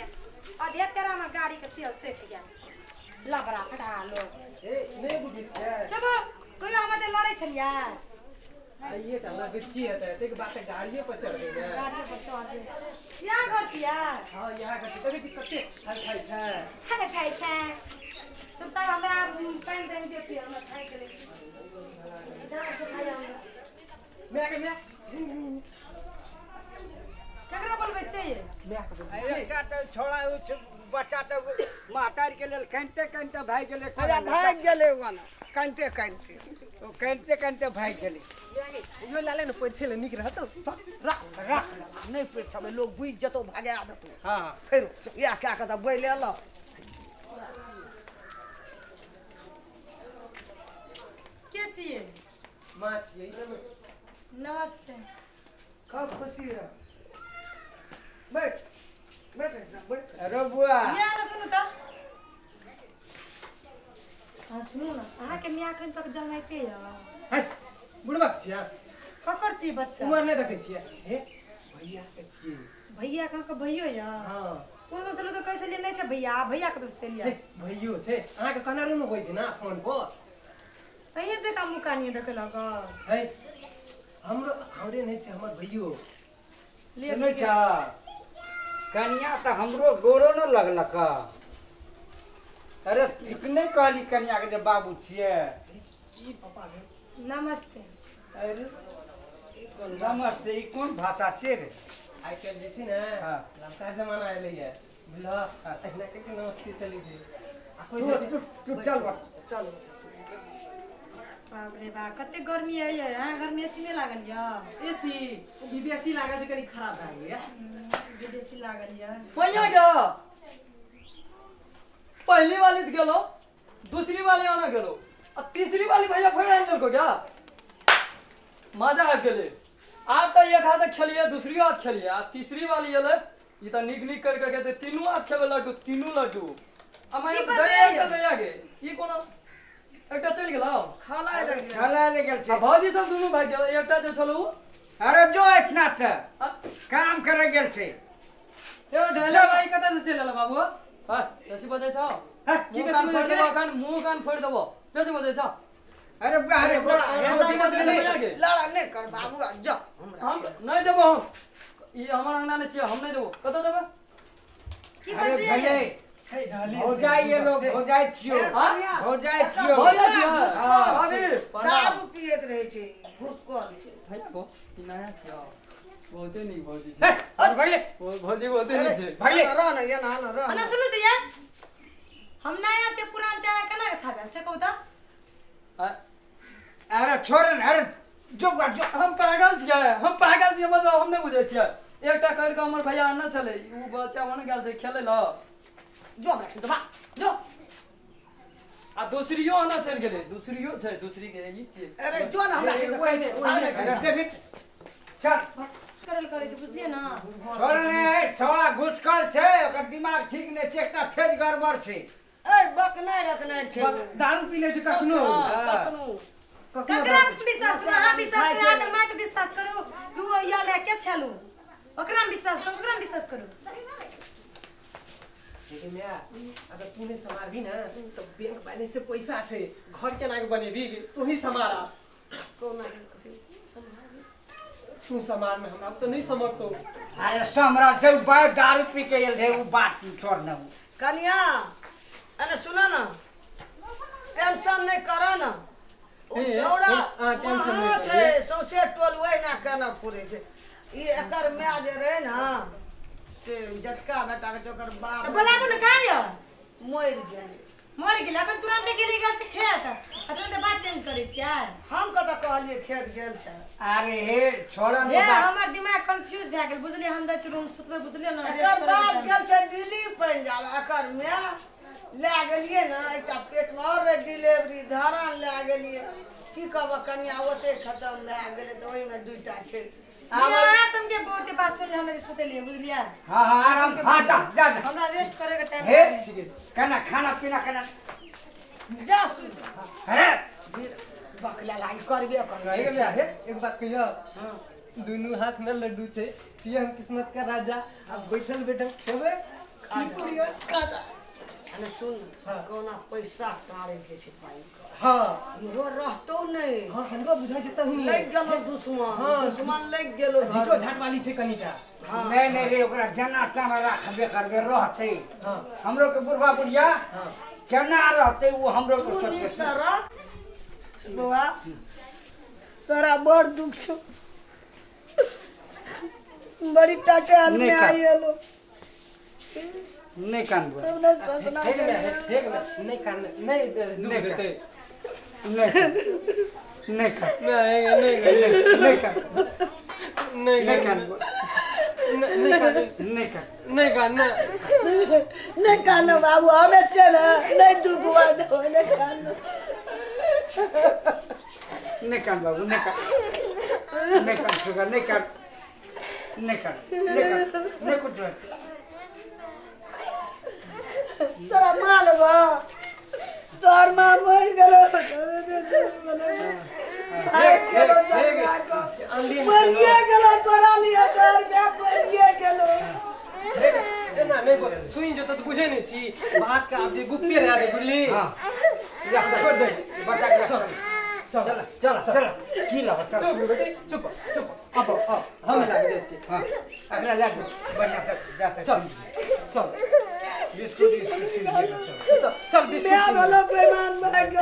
ये अधे तेरा में गाड़ी के तेल सेठ गेल लबड़ा फटा लो ए नै बुझै छियै चलो कोई हम जे लड़ै छलियै आइए त हमरा कुछ की हेतै एतेक बात गाड़िए पर चढ़ गेलै गाड़िए पर चढ़ गेलै यहाँ घर छियै हां यहाँ घर छियै तभी कते खाइ खाइ छै खाइ खाइ छै तुम त हमरा पानि तानि दे पिए हमरा खाइ के लेल मैं के मैं केकरा बोलबै छियै मैं के बोलबै एकटा त छोड़ा उ बच्चा त महतारी के लेल कनिते कनिते भागि गेलै अरे भागि गेलै ओना कनिते कनिते ओ कनिते कनिते भागि गेलै इहो लाले ने पैर छले नीक रहतौ राख राख नहि पैर छबे लोग बुझि जेतौ भगा देतौ हां फेर इएह कए के त बैल एलौ के छियै माँ छियै नमस्ते खूब खुशी रह बैठ बैठ बैठ अरे बुआ या ना सुनू त हां सुनू ना अहाँ के मियां अखन तक जमाइते य है बुढ़बा छियै ककर छी बच्चा उमर नै देखै छियै हे भैया के छियै भैया कहाँ के भैयो य हां कोनो चलो त कैसे लिए नै छै भैया भैया के से लिया भैयो छै अहाँ के कहना रहनु होई ना फोन पर अहीं जे काम मुकानी देखे लग है हमरो हमरे नै छै हमर भैयो ले सुनै छ कनिया त हमरो गोरो न लगलक अरे इतने कहली कनिया के जे बाबू छियै ई पापा भेल नमस्ते अरे नमस्ते ई कोन भाषा छियै रे आइ काल्हि जे छै ने लड़का जमाना एलै ये बुझलह एहिना के नमस्ते चलै छै आ कोइ तू चल चल बाप रे बाप कते गर्मी है ये हां घर में एसी नहीं लागल या एसी विदेशी लागल छै कनी खराब भए गेलै विदेशी लागल या भैया गया पहली वाली तो गेलो दूसरी वाली आना गेलो आ तीसरी वाली भैया फेर आनि लेलको क्या मजा आबि गेलै आब तऽ एक हाथ खेलिए दूसरी हाथ खेलिए आ तीसरी वाली एलै ई तऽ नीक नीक करके कहते तीनू हाथ खेबै लड्डू तीनू लड्डू आ मैं दया दया गे ई कोना एकटा चलि गेलौ खलाय लग गेल खलाय लग गेल छै आ भौजी सब दुनू भागि गेल एकटा जे छलौ अरे जो एठना से काम करे गेल छै ए ढेला भाई कतऽ से चलि एलौ बाबू हां बेसी बजै छौ हां की बेसी बजै छै कान मुंह कान फोड़ि देबो बेसी बजै छौ अरे अरे लड़ा नहि कर बाबू जा हमरा हम नहि देबो हम ई हमर अंगना नै छियै हम नहि देबो कतऽ देबै की बजै हो जाइए लोग हो जाय छियो हो जाय छियो हो जाय छियो भाभी दारू पियत रहै छै घुसकल छै भैया को ई नया छियो बहुते नीक भौजी छै भागले भौजी बहुते नीक छै भागले रह न एना न रह ना सुनू त या हम नया छै पुरान छै केना के था भेल से कहू त अरे छोड़ न अरे जो जो हम पागल छियै हम पागल छियै मतलब हम नहि बुझै छियै एकटा कर के हमर भैया आनने छलै उ बच्चा बन गेल छै खेलै ल जो हमरा छियै बा जो आ दूसरियो आना चलि गेलै दूसरियो छै दूसरी के ई छियै अरे जो न हमरा छियै चल करल करै छै बुझलियै ना छोड़ ने छोड़ा घुसकल छै ओकर दिमाग ठीक नै छै एकटा फेज गड़बड़ छै ए बकनाइ रखनाइ छै दारू पी लै छै कखनो कखनो ककरा पर विश्वास करू अहाँ विश्वास करू अहाँ माय पर विश्वास करू तू या ले के छलू ओकरा में विश्वास करू ओकरा में विश्वास करू लेकिन मैं अगर तू नहीं संभालबी ना तो बैंक बैलेंस से पैसा छै घर केना के बनेबी तू ही संभाला कोना तू संभाल में हमरा तो नहीं समझतो अरे हमरा छै बैठ दारू पी के एल रे उ बात छोड़ न कनिया अरे सुनो ना टेंशन नहीं करो ना ओ छौड़ा टेंशन नहीं छै सौंसे टोल ओहि ना केना फुरे छै ई एकर my जे रहे ना से जटका बेटा के ओकर बाप त बोलाबू न कहाँ यो मरि गेलै मरि गेलै अखन तुरंते गेली गेल छै खेत आ तुरंते बात चेंज करै छियै हम कतऽ कहलियै खेत गेल छै अरे हे छोड़ न हे हमर दिमाग कंफ्यूज भए गेल बुझलियै हम दै रूम सुतबै बुझलियै ना एकर बाप गेल छै दिल्ली पंजाब एकर my लए गेलियै ना एकटा पेट मे और रहे डिलीवरी धरान लए गेलियै की कहब कनिया ओते खतम भए गेलै तऽ ओहिमे दुईटा छै अहाँ सबके बहुते बात सुन हम सुतेलियै बुझलियै हां हां आराम हां जा जा हमरा रेस्ट करे के टाइम हे ठीक है केना खाना पीना केना जा सुत अरे बकला लागि करबे करै छै हे एक बात कहियो हां दुनू हाथ में लड्डू छै छियै हम किस्मत का राजा। अब बैठल बैठल खेबै खा पूरी खा जा। अने सुन कोना पैसा टारे के छै पाई के। हां इहो रहतो नहीं। हां हमरो बुझाइ छै तही लग गेलो दुश्मन। हां दुश्मन लग गेलो। झीटो झाट वाली छै कनिटा। हां नहीं नहीं रे ओकरा जना तना राखबे करबे रहते। हां हमरो के बुढ़वा बुढ़िया हां केना रहते वो हमरो के तू छोड़ नीक के से रह बौआ, तोरा बड़ दुख छौ, बड़ी टाटे हाल में नहीं का- आई एलो। नहीं कानबो। तब ने सोचना ठीक चाहिए। ने ठीक ने नहीं कान नहीं दुख नहीं देते। नहीं कान नहीं कान नहीं नहीं नहीं कान नहीं नहीं कानबो। नहीं कान नहीं कान नहीं कान नहीं कानो बाबू, हमें चल नहीं दुख हुआ दो, नहीं कानो नहीं कान बाबू नहीं कान नहीं कान सुगर नहीं कान नहीं कान नहीं कान नहीं कुछ तोरा माँ लेबो, तोहर माँ मर गेलो, मरिए गेलो तोरा लिए, तोहर बाप मरिए गेलो। एना नहीं बोल सुनि जो त बुझै नहीं छी बात के आब जे गुप्ते रह दे बुझली। हां या छोड़ दे बच्चा के। चल चल चल चल की लब चल चुप बेटी चुप चुप अब अब हम लाग जाइ छी। हां अगला ला दे बढ़िया से जा से चल चल बिस्कुट बिस्कुट चल बिस्कुट माय भेलो बेईमान भए गेलो।